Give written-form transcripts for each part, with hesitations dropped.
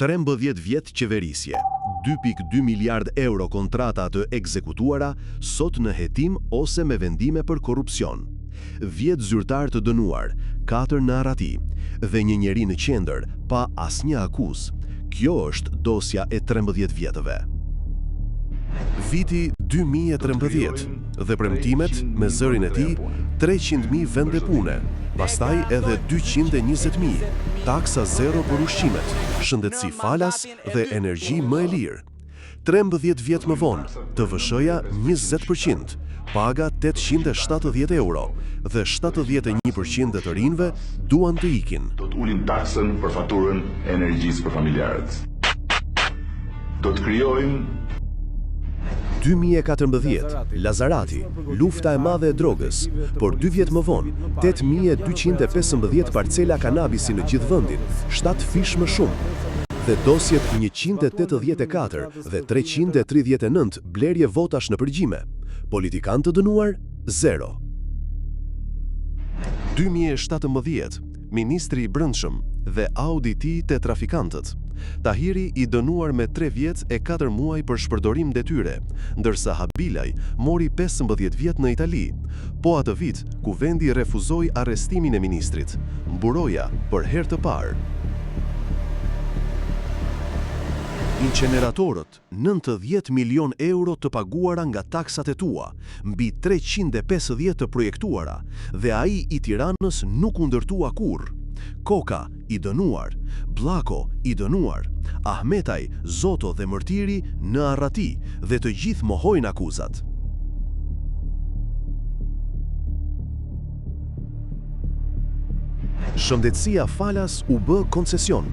13 vjet qeverisje, 2.2 miliardë euro kontrata të ekzekutuara, sot në hetim ose me vendime për korrupsion. 10 zyrtarë të dënuar, 4 në arrati, dhe një njeri në qendër, pa asnjë akuzë. Kjo është dosja e 13 vjetëve. Viti 2013 dhe premtimet me zërin e tij 300.000 vende pune, pastaj edhe 220.000, taksa zero për ushqimet, shëndetësi falas dhe energji më e lirë. 13 vjet më vonë, TVSH-ja 20%, paga 870 euro dhe 71% e të rinjve duan të ikin. Do të ulim taksën për faturën e energjisë për familjarët. Do të krijojmë 2014, Lazarati, lufta e madhe e drogës, por dy vjet më vonë, 8215 parcela kanabisi në gjithë vendin, 7 fish më shumë. Dhe dosjet 184 dhe 339 blerje votash në përgjime. Politikan të dënuar? Zero. 2017, Ministri i Brendshëm dhe Audi te trafikantët. Tahiri i dënuar me 3 vjet e 4 muaj për shpërdorim detyre, ndërsa Habilaj mori 15 vjet në Itali. Po atë vit, kuvendi refuzoi arrestimin e ministrit. Mburoja, për herë të parë. Inceneratorët, 90 milion euro të paguara nga taksat e tua, mbi 350 të projektuara, dhe ai i Tiranës nuk u ndërtua kurrë. Koka, i dënuar, Bllako, i dënuar, Ahmetaj, Zoto dhe Mërtiri në arrati dhe të gjithë mohojnë akuzat. Shëndetësia falas u bë koncesion,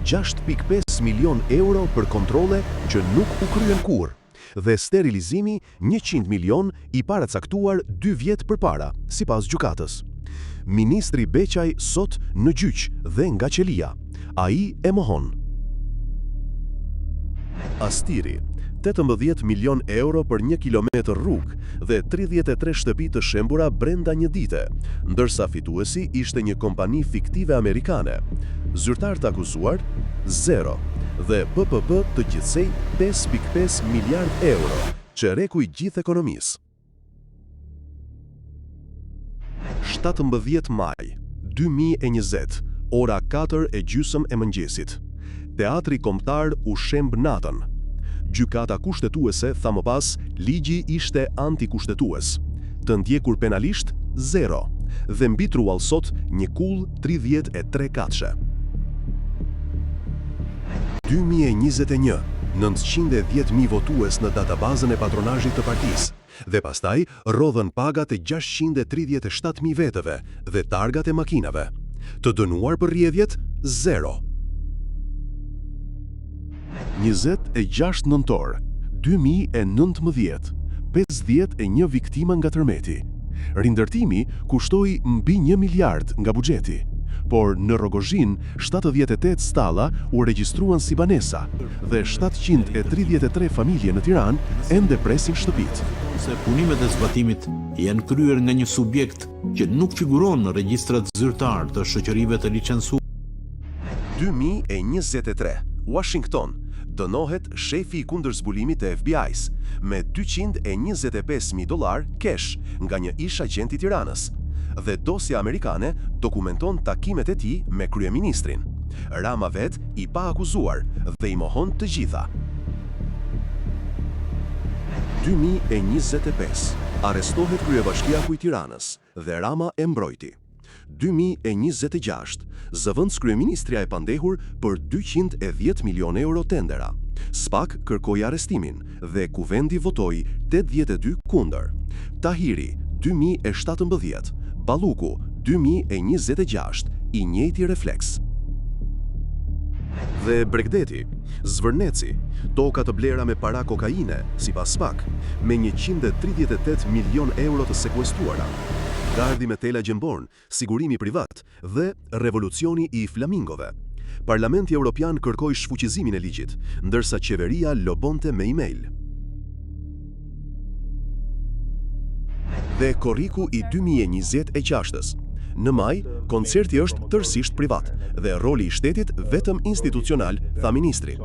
6.5 milion euro për kontrolle që nuk u kryen kurrë, dhe sterilizimi 100 milion i paracaktuar 2 vjet përpara, sipas gjykatës. Ministri Beqaj sot në gjyq dhe nga qelia. Ai e mohon. Astiri, 18 milion euro për një kilometër rrugë dhe 33 shtëpi të shembura brenda një dite, ndërsa fituesi ishte një kompani fiktive amerikane. Zyrtar të akuzuar? Zero. Dhe PPP të gjithsej 5.5 miliard euro, çereku i gjithë ekonomisë. 17 maj, 2020, ora 4 e gjysëm e mëngjesit. Teatri Kombëtar u shemb natën. Gjykata Kushtetuese tha më pas ligji ishte antikushtetues. Të ndjekur penalisht, zero. Dhe mbi truall sot një kullë 33 katëshe. 2021, 910.000 votues në databazën e patronazhit të partisë, dhe pastaj rrodhën pagat e 637.000 vetëve dhe targat e makinave. Të dënuar për rrjedhjet, zero. 26 nëntor, 2019, 51 viktima nga tërmeti. Rindërtimi kushtoi mbi 1 miliard nga buxheti, por në Rrogozhinë 78 stalla u regjistruan si banesa dhe 733 familje në Tiranë ende presin shtëpitë. Se punimet e zbatimit janë kryer nga një subjekt që nuk figuron në regjistrat zyrtar të shoqërive të licencuara. 2023, Washington, dënohet shefi i kundërzbulimit të FBI-s me 225.000 dollar cash nga një ish agent i Tiranës. Dhe dosja amerikane dokumenton takimet e tij me kryeministrin. Rama vet i paakuzuar dhe i mohon të gjitha. 2025, arrestohet kryebashkiaku i Tiranës dhe Rama e mbrojti. 2026, zëvendëskryeministrja e pandehur për 210 milion euro tendera. SPAK kërkoi arrestimin dhe Kuvendi votoi 82 kundër. Tahiri, 2017, Balluku, 2026, i njëjti refleks. Dhe Bregdeti, Zvërneci, toka të blera me para kokaine, sipas SPAK, me 138 milion euro të sekuestruara. Gardhi me tela gjemborn, sigurimi privat dhe revolucioni i flamingove. Parlamenti Evropian kërkoi shfuqizimin e ligjit, ndërsa qeveria lobonte me email. Dhe korriku i 2026-ës. Në maj, koncerti është tërësisht privat dhe roli i shtetit vetëm institucional, tha ministri.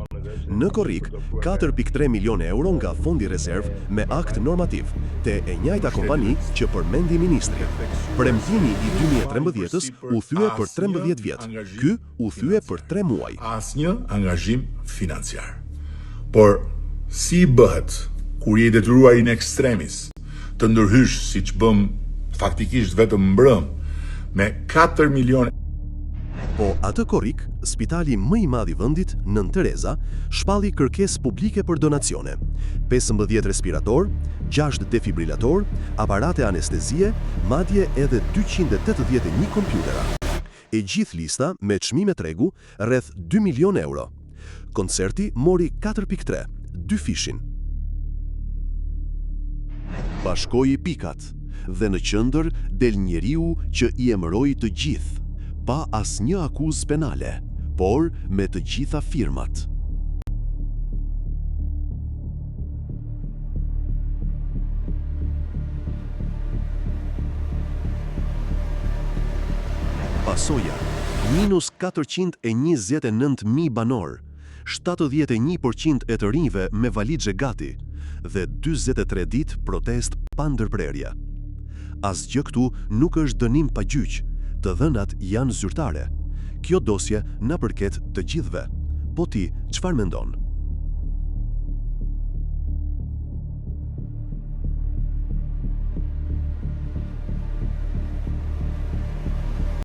Në korrik, 4,3 milionë euro nga fondi rezervë me akt normativ, te e njajta kompani që përmendi ministri. Premtimi i 2013-ës u thye për 13 vjet, ky u thye për 3 muaj. Asnjë angazhim financiar. Por si i bëhet kur je i detyruar in extremis të ndërhysh siç bëmë faktikisht vetëm mbrëm me 4 milion Po atë korrik, spitali më i madh i vendit, Nënë Tereza, shpalli kërkesë publike për donacione. 15 respirator, 6 defibrilator, aparate anestezie, madje edhe 281 kompjutera. E gjithë lista me çmime tregu rreth 2 milion euro. Koncerti mori 4.3, dy fishin. Bashkoi pikat dhe në qendër del njeriu që i emëroi të gjithë, pa asnjë akuzë penale, por me të gjitha firmat. Pasoja, minus 429.000 banorë, 71% e të rinjve me valixhe gati dhe 43 ditë protestë pa ndërprerje. Asgjë këtu nuk është dënim pa gjyq, të dhënat janë zyrtare. Kjo dosje na përket të gjithëve. Po ti, çfarë mendon?